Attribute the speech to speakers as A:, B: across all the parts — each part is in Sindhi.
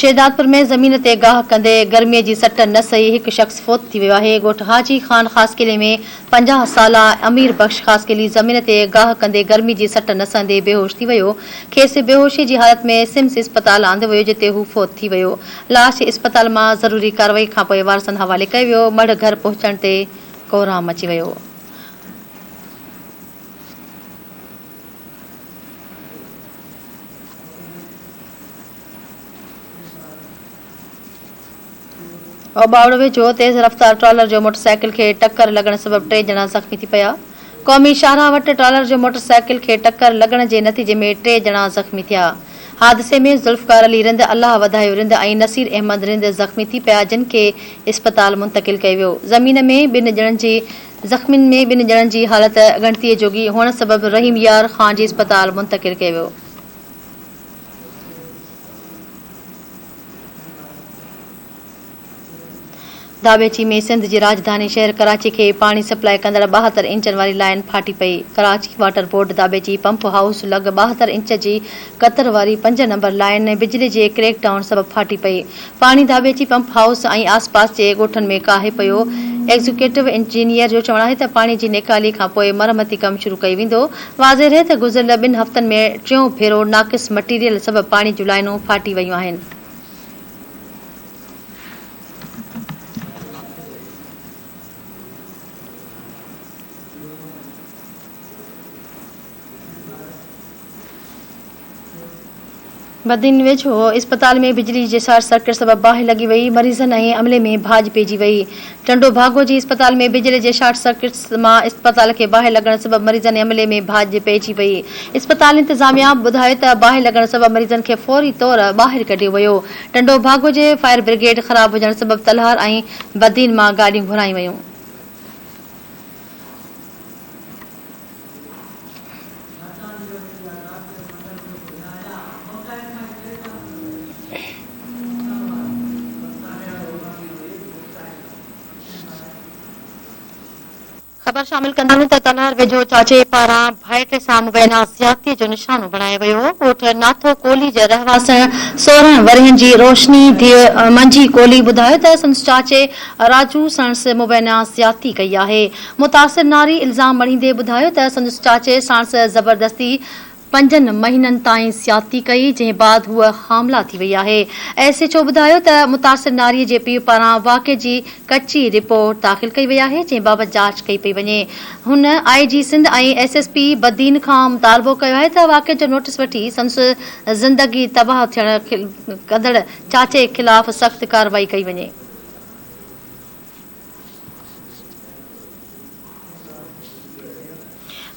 A: شهدادپور ۾ زمين تي گاهه ڪندي گرمي جي سٽ نه سهي هڪ شخص فوت ٿي ويو آهي. ڳوٺ حاجي خان خاصخيلي ۾ 50 سالا امير بخش خاصخيلي زمين تي گاهه ڪندي گرمي جي سٽ نه سهندي بيهوش ٿي ويو. کيس بيهوشي جي حالت ۾ سمس اسپتال آندو ويو جتي هو فوت ٿي ويو. لاش اسپتال مان ضروري ڪارروائي کانپوء وارثن حوالي ڪيو ويو. مڙهه گهر پهچڻ تي ڪهرام مچي ويو. اوٻاوڙو ويجهو تيز رفتار ٽرالر جو موٽرسائيڪل کي ٽڪر لڳڻ سبب ٽي ڄڻا زخمي ٿي پيا. قومي شاهراهه وٽ ٽرالر جو موٽرسائيڪل کي ٽڪر لڳڻ جي نتيجي ۾ ٽي ڄڻا زخمي ٿيا. حادثي ۾ ذوالفقار علي رند، الله وڌايو رند ۽ نصير احمد رند زخمي ٿي پيا جن کي اسپتال منتقل ڪيو ويو. زمين ۾ ٻن ڄڻن جي زخمين ۾ ٻن ڄڻن جي حالت ڳڻتيء جوڳي هئڻ سبب رحيم يار خان جي اسپتال منتقل ڪيو ويو. ڌاٻيچي ۾ سنڌ جي راڄڌاني شهر ڪراچي کي پاڻي سپلائي ڪندڙ 72 انچن واري لائين ڦاٽي پئي. Karachi water board Dhabeji pump house لڳ 72 انچ جي قطر واري پنج نمبر لائين بجلي جي ڪريڪ ڊائون سبب ڦاٽي پئي. پاڻي ڌاٻيچي پمپ هائوس ۽ آس پاس جي ڳوٺن ۾ ڪاهي پيو. ايگزيڪيوٽو انجنيئر جو چوڻ آهي ته پاڻي جي نيڪالي کانپوء مرمتي ڪم شروع ڪيو ويندو. واضح رهي ته گذريل ٻن هفتن ۾ ٽيون ڀيرو ناقص مٽيريل سبب پاڻي جون لائينون ڦاٽي ويون آهن. بدين ويجهو اسپتال ۾ بجلي جي شارٽ سرڪٽ سبب باهه لڳي وئي، مريضن ۽ عملي ۾ ڀاڄ پئجي وئي. ٽنڊو ڀاڳو جي اسپتال ۾ بجلي جي شارٽ سرڪٽ مان اسپتال کي باهه لڳڻ سبب مريضن ۽ عملي ۾ ڀاڄ پئجي وئي. اسپتال انتظاميا ٻڌايو ته باهه لڳڻ سبب مريضن کي فوري طور ٻاهر ڪڍيو ويو. ٽنڊو ڀاڳو جي فائر برگيڊ خراب هجڻ سبب تلهار ۽ بدين مان گاڏيون گهرايون ويون. خبر شامل ڪندڙن ته تلهار ويجهو چاچي پاران ڀائٽي سان مبينا زيادتي جو نشانو بڻايو ويو. ڳوٺ ناٿو ڪولهي جي رهواسڻ 16 ورهين جي روشني ڌيء منجي ڪولهي ٻڌايو ته سندس چاچي راجو ساڻس مبينا زيادتي ڪئي آهي. متاثر ناري الزام مڙهيندي ٻڌايو ته سندس چاچي ساڻس زبردستي پنجن مهينن تائين زيادتي ڪئي جنهن بعد هوء حامله ٿي وئي آهي. ايس ايڇ او ٻڌايو ته متاثر ناري جي پيء پاران واقعي جي ڪچي رپورٽ داخل ڪئي وئي آهي جنهن بابت جاچ ڪئي پئي وڃي. هن I G Sindh ۽ S S P Badin کان مطالبو ڪيو آهي ته واقعي جو نوٽيس وٺي سندس زندگي تباهه ٿيڻ ڪندڙ چاچي خلاف سخت ڪارروائي ڪئي وڃي.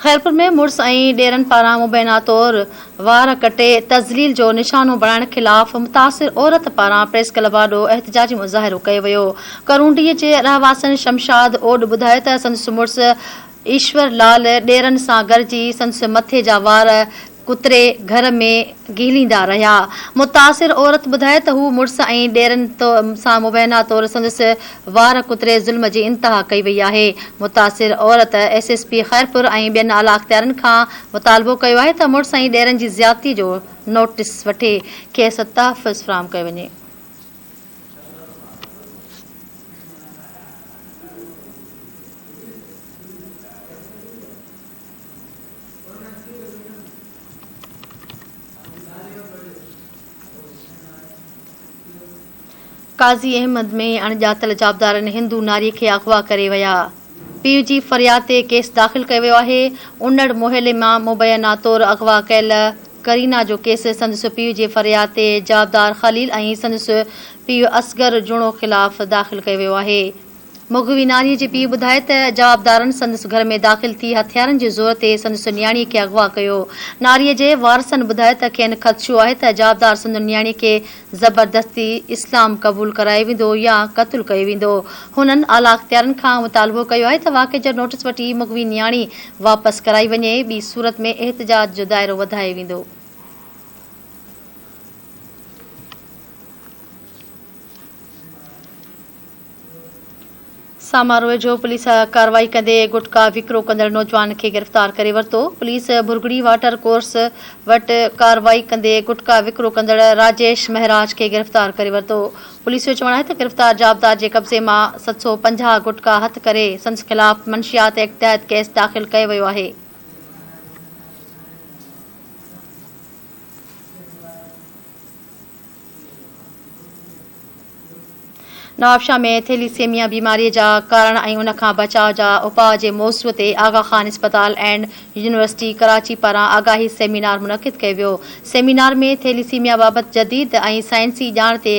A: خيرپور ۾ مڙس ۽ ڏيرن پاران مبينا طور وار ڪٽي تذليل جو نشانو بڻائڻ خلاف متاثر عورت پاران پريس ڪلب آڏو احتجاجي مظاهرو ڪيو ويو. ڪرونڊي جي رهواسين شمشاد اوڏ ٻڌايو ته سندس مڙس ايشور لال ڏيرن سان گڏجي سندس مٿي جا وار ڪتري گهر ۾ گهليندا رهيا. متاثر عورت ٻڌايو ته هو مڙس ۽ ڏيرن سان مبينا طور سندس وار ڪتري ظلم جي انتها ڪئي وئي آهي. متاثر عورت ايس ايس پي خيرپور ۽ ٻين اعليٰ اختيارين کان مطالبو ڪيو آهي ته مڙس ۽ ڏيرن جي زيادتي جو نوٽيس وٺي کيس تحفظ فراهم ڪيو وڃي. قاضي احمد ۾ اڻڄاتل جابدارن هندو ناري کي اغوا ڪري ويا، پيء جي فرياد تي ڪيس داخل ڪيو ويو آهي، انڙ محلي مان مبينا طور اغوا ڪيل ڪرينا جو ڪيس سندس پيء جي فرياد تي جابدار خليل ۽ سندس پيء اصغر جوڻو خلاف داخل ڪيو ويو آهي. مغوي ناريء جي پيء ٻڌايو ته جوابدارن سندس گهر ۾ داخل ٿي هٿيارن جي زور تي سندس نياڻيء کي اغوا ڪيو. ناريء جي وارثن ٻڌايو ته کين خدشو آهي ته جوابدار سندن نياڻيء کي زبردستي اسلام قبول ڪرايو ويندو يا قتل ڪيو ويندو. هنن اعليٰ اختيارين کان مطالبو ڪيو آهي ته واقعي جو نوٽيس وٺي مغوي نياڻي واپس ڪرائي وڃي، ٻي صورت ۾ احتجاج جو دائرو وڌايو ويندو. سامارو ويجهو پوليس ڪارروائي ڪندي گٽڪا وڪرو ڪندڙ نوجوان کي گرفتار ڪري ورتو. پوليس ڀرڳڙي واٽر ڪورس وٽ ڪارروائي ڪندي گٽڪا وڪرو ڪندڙ راجيش مهراج کي گرفتار ڪري ورتو. پوليس جو چوڻ آهي ته گرفتار جوابدار جي قبضي مان 750 گٽڪا هٿ ڪري سندس خلاف منشيات ايڪٽ تحت ڪيس داخل ڪيو ويو آهي. نوابشاهه ۾ ٿيليسيميا بيماري جا ڪارڻ ۽ ان کان بچاء جا اپاء جي موضوع تي آغا خان اسپتال اينڊ يونيورسٽي ڪراچي پاران آگاهي سيمينار منعقد ڪيو ويو. سيمينار ۾ ٿيليسيميا بابت جديد ۽ سائنسي ڄاڻ تي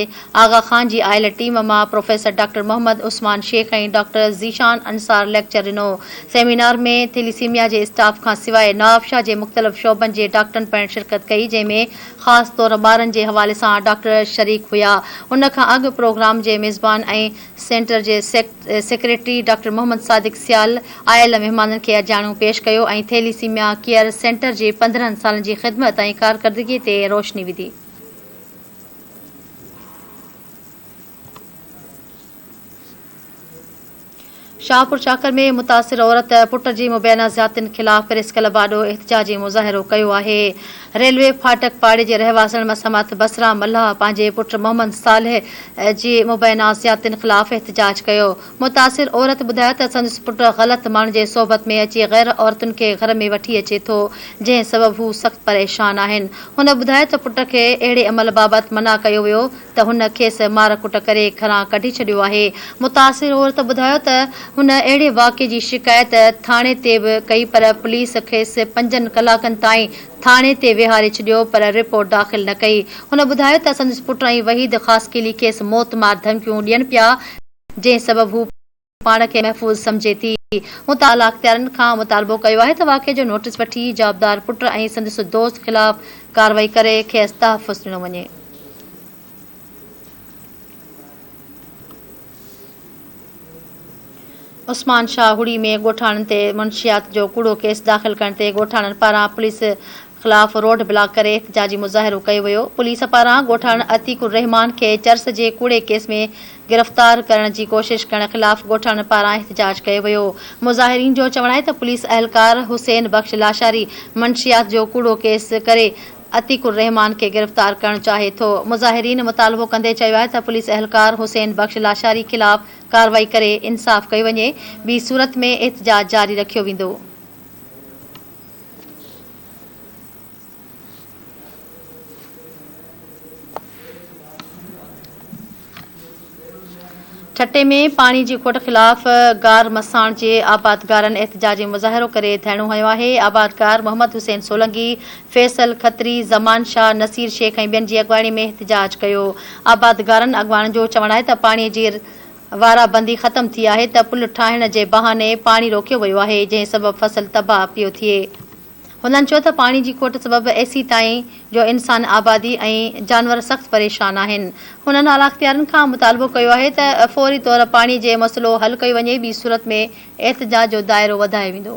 A: آغا خان جي آيل ٽيم مان professor doctor Muhammad Usman Shaikh ۽ doctor Zeeshan Ansar lecture ڏنو. سيمينار ۾ ٿيليسيميا جي اسٽاف کان سواء نوابشاهه جي مختلف شعبن جي ڊاڪٽرن پڻ شرڪت ڪئي جنهن ۾ خاص طور ٻارن جي حوالي سان ڊاڪٽر شريڪ هيا. ان کان اڳ پروگرام جي ميزبان ۽ سينٽر جي سيڪريٽري ڊاڪٽر محمد صادق سيال آيل مهمانن کي اجاڻو پيش ڪيو ۽ ٿيليسيميا ڪيئر سينٽر جي 15 سالن جي خدمت ۽ ڪارڪردگي تي روشني وڌي. شاهپورچاڪر ۾ متاثر عورت پٽ جي مبينا زيادتين خلاف پريس ڪلب آڏو احتجاجي مظاهرو ڪيو آهي. ريلوي ڦاٽڪ پاڙي جي رهواسڻ مسمات بصرا ملاح پنهنجي پٽ محمد صالح جي مبينا زيادتين خلاف احتجاج ڪيو. متاثر عورت ٻڌايو ته سندس پٽ غلط ماڻهن جي صحبت ۾ اچي غير عورتن کي گهر ۾ وٺي اچي ٿو جنهن سبب هو سخت پريشان آهن. هن ٻڌايو ته پٽ کي اهڙي عمل بابت منع ڪيو ويو ته هن کيس مار ڪٽ ڪري گهران ڪڍي ڇڏيو آهي. متاثر عورت ٻڌايو ته هن اهڙي واقعي جي شڪايت ٿاڻي تي به ڪئي پر پوليس کيس پنجن ڪلاڪن تائين ٿاڻي تي ويهاري ڇڏيو پر رپورٽ داخل نه ڪئي. هن ٻڌايو ته سندس پٽ ۽ وحيد خاصخيلي کيس موت مار ڌمڪيون ڏين پيا جنهن سبب هو پاڻ کي محفوظ سمجهي ٿي. هن اعليٰ اختيارين کان مطالبو ڪيو آهي ته واقعي جو نوٽيس وٺي جوابدار پٽ ۽ سندس دوست خلاف ڪارروائي ڪري کيس تحفظ ڏنو وڃي. عثمان شاهه هڙي ۾ ڳوٺاڻن تي منشيات جو ڪوڙو ڪيس داخل ڪرڻ تي ڳوٺاڻن پاران پوليس خلاف روڊ بلاڪ ڪري احتجاجي مظاهرو ڪيو ويو. پوليس پاران ڳوٺاڻ عتيق الرحمان کي چرس جي ڪوڙي ڪيس ۾ گرفتار ڪرڻ جي ڪوشش ڪرڻ خلاف ڳوٺاڻن پاران احتجاج ڪيو ويو. مظاهرين جو چوڻ آهي ته پوليس اهلڪار حسين بخش لاشاري منشيات جو ڪوڙو ڪيس ڪري عتيق الرحمان کي گرفتار ڪرڻ چاهي ٿو. مظاهرين مطالبو ڪندي چيو آهي ته پوليس اهلڪار حسين بخش لاشاري خلاف ڪارروائي ڪري انصاف ڪيو وڃي ٻي صورت ۾ احتجاج جاري رکيو ويندو. ٺٽي ۾ پاڻي جي کوٽ خلاف گار مساڻ جي آبادگارن احتجاجي مظاهرو ڪري ڌرڻو هنيو آهي. آبادگار محمد حسين سولنگي، فيصل کتري، زمان شاهه، نصير شيخ ۽ ٻين جي اڳواڻي ۾ احتجاج ڪيو. آبادگارن اڳواڻن جو چوڻ آهي ته پاڻي جي وارا بندي ختم ٿي آهي ته پل ٺاهڻ جي بهاني پاڻي روڪيو ويو آهي جنهن سبب فصل تباهه پيو ٿئي. هنن چيو ته پاڻي جي کوٽ سبب ايسيتائين جو انسان آبادي ۽ جانور سخت پريشان آهن. هنن اعليٰ اختيارين کان مطالبو ڪيو آهي ته فوري طور پاڻي جي مسئلو حل ڪيو وڃي ٻي صورت ۾ احتجاج جو دائرو وڌايو ويندو.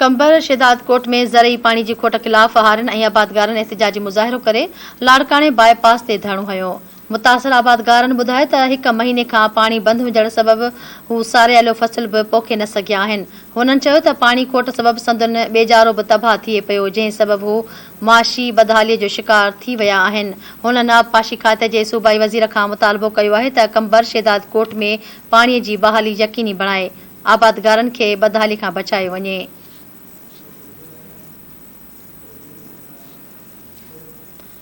A: قمبر شهدادڪوٽ ۾ زرعي پاڻي جي کوٽ خلاف هارين ۽ آبادگارن احتجاجي مظاهرو ڪري لاڙڪاڻي باء پاس تي ڌرڻو هنيو. متاثر آبادگارن ٻڌايو ته هڪ مهيني کان پاڻي بند هجڻ سبب هو ساريالو فصل به پوکي نه سگهيا آهن. هنن چيو ته پاڻي کوٽ سبب سندن ٻيجارو به تباهه ٿئي پيو جنهن سبب هو معاشي بدحالي جو شڪار ٿي ويا آهن. هنن آبپاشي کاتي جي صوبائي وزير کان مطالبو ڪيو آهي ته قمبر شهدادڪوٽ ۾ پاڻي جي بحالي يقيني بڻائي آبادگارن کي بدحالي کان بچايو وڃي.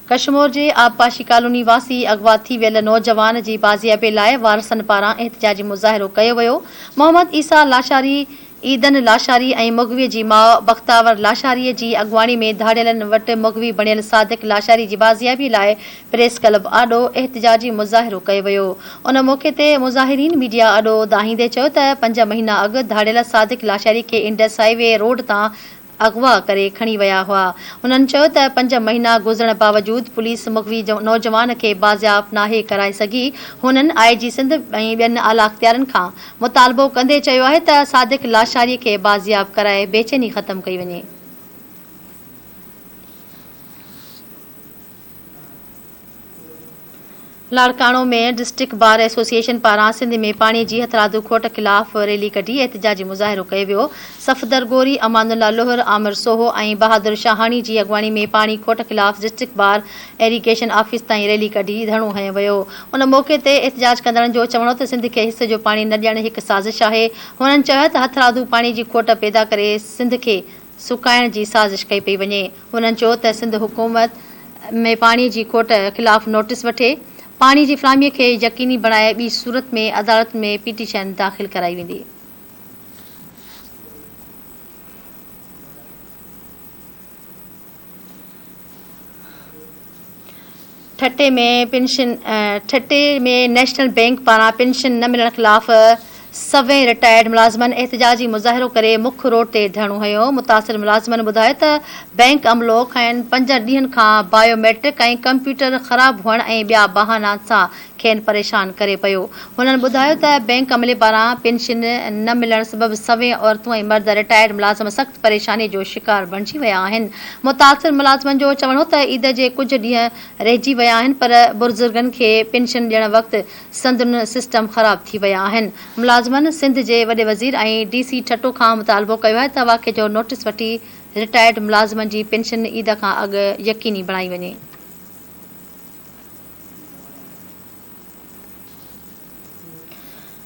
A: ڪشمور جي آبپاشي ڪالوني واسي اغوا ٿي ويل نوجوان جي بازيابي لاء وارثن پاران احتجاجي مظاهرو ڪيو ويو. محمد عيسيٰ لاشاري، عيدن لاشاري ۽ مغوي جي ماء بختاور لاشاري جي اڳواڻي ۾ ڌاڙيلن وٽ مغوي بڻيل صادق لاشاري جي بازيابي لاء پريس ڪلب آڏو احتجاجي مظاهرو ڪيو ويو. ان موقعي تي مظاهرين ميڊيا آڏو دانهيندي چيو ته پنج مهينا اڳ ڌاڙيل صادق لاشاري کي انڊس هاء وي روڊ تان اغوا ڪري کڻي ويا هئا. هنن چيو ته پنج مهينا گذرڻ باوجود پوليس مغوي نوجوان کي بازياب ناهي ڪرائي سگهي. هنن آء جي سنڌ ۽ ٻين اعليٰ اختيارين کان مطالبو ڪندي چيو آهي ته صادق لاشاري کي بازياب ڪرائي بيچيني ختم ڪئي وڃي. لاڙڪاڻو ۾ ڊسٽرڪٽ بار ايسوسيئيشن پاران سنڌ ۾ پاڻي جي هٿرادو کوٽ خلاف ريلي ڪڍي احتجاجي مظاهرو ڪيو ويو. صفدر غوري، امان الله لوهر، عامر سوهو ۽ بهادر شاهاڻي جي اڳواڻي ۾ پاڻي کوٽ خلاف ڊسٽرڪٽ بار ايريگيشن آفيس تائين ريلي ڪڍي ڌرڻو هنيو ويو. ان موقعي تي احتجاج ڪندڙن جو چوڻ هو ته سنڌ کي حصي جو پاڻي نه ڏيڻ هڪ سازش آهي. هنن چيو ته هٿرادو پاڻي جي کوٽ پيدا ڪري سنڌ کي سڪائڻ جي سازش ڪئي پئي وڃي. هنن چيو ته سنڌ حڪومت ۾ پاڻي جي کوٽ خلاف نوٽيس وٺي پاڻي جي فراهمي کي يقيني بڻائي ٻي صورت ۾ عدالت ۾ پٽيشن داخل ڪرائي ويندي. ٺٽي ۾ پينشن ٺٽي ۾ نيشنل بئنڪ پاران پينشن نه ملڻ خلاف سوين رٽائرڊ ملازمن احتجاجي مظاهرو ڪري مک روڊ تي ڌرڻو هنيو. متاثر ملازمن ٻڌايو ته بئنڪ عملو کين پنج ڏينهن کان بايو ميٽرڪ ۽ ڪمپيوٽر خراب هئڻ ۽ ٻيا بهانا سان کين پريشان ڪري پيو. هنن ٻڌايو ته بئنڪ عملي پاران پينشن نه ملڻ سبب سوين عورتون ۽ مرد رٽائرڊ ملازم سخت پريشاني جو شڪار بڻجي ويا آهن. متاثر ملازمن جو چوڻ هو ته عيد جي ڪجهه ڏينهن رهجي ويا آهن پر بزرگن کي پينشن ڏيڻ وقت سندن سسٽم خراب ٿي ويا آهن. ملازمن سنڌ جي وڏي وزير ۽ ڊي سي ٺٽو کان مطالبو ڪيو آهي ته واقعي جو نوٽيس وٺي رٽائرڊ ملازمن جي پينشن عيد کان اڳ يقيني بڻائي وڃي.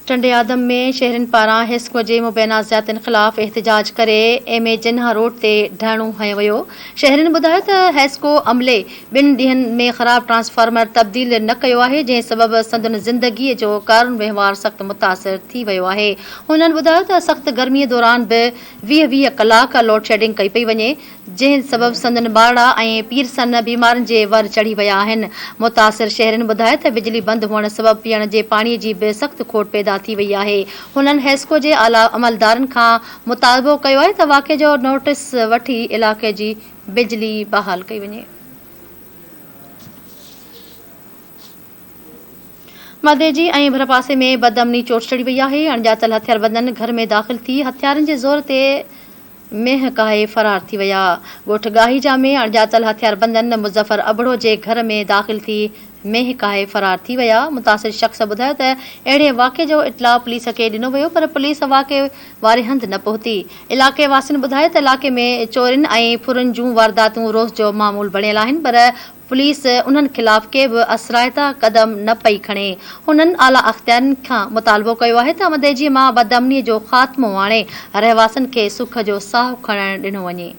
A: ٽنڊي آدم ۾ شهرين پاران حيسڪو جي مبينا زيادتين خلاف احتجاج ڪري ايم اي جناح روڊ تي ڌرڻو هنيو ويو. شهرين ٻڌايو ته حيسڪو عملي ٻن ڏينهن ۾ خراب ٽرانسفارمر تبديل نه ڪيو آهي جنهن سبب سندن زندگي جو ڪارون وهنوار سخت متاثر ٿي ويو آهي. هنن ٻڌايو ته سخت گرمي دوران به 20 20 ڪلاڪ لوڊشيڊنگ ڪئي پئي وڃي جنهن سبب سندن ٻارڙا ۽ پيرسن بيمارين جي ور چڙهي ويا آهن. متاثر شهرين ٻڌايو ته بجلي بند هئڻ سبب پيئڻ جي پاڻي جي به سخت کوٽ پيدا ٿي وئي آهي. هنن حيسڪو جي اعليٰ عملدارن کان مطالبو ڪيو آهي ته واقعي جو نوٽيس وٺي علائقي جي بجلي بحال ڪئي وڃي. مديجي ۽ ڀرپاسي ۾ بدامني چوٽ چڙهي وئي آهي، اڻڄاتل هٿياربندن گهر ۾ داخل ٿي هٿيارن جي زور تي مينهن ڪاهي فرار ٿي ويا. ڳوٺ ڳاهيجا ۾ اڻڄاتل هٿياربندن مظفر ابڙو جي گهر ۾ داخل ٿي مينهن ڪاهي فرار ٿي ويا. متاثر شخص ٻڌايو ته اهڙي واقعي جو اطلاع پوليس کي ڏنو ويو پر پوليس واقعي واري هنڌ نه پهتي. علائقي واسين ٻڌايو ته علائقي ۾ چورين ۽ ڦرن جون وارداتون روز جو معمول بڻيل آهن پر پوليس انهن خلاف ڪي به اثرائتا قدم نه پئي کڻي. هنن اعليٰ اختيارين کان مطالبو ڪيو آهي ته مدئجي مان بدامني جو خاتمو آڻي رهواسين کي سک جو ساهه کڻڻ ڏنو وڃي.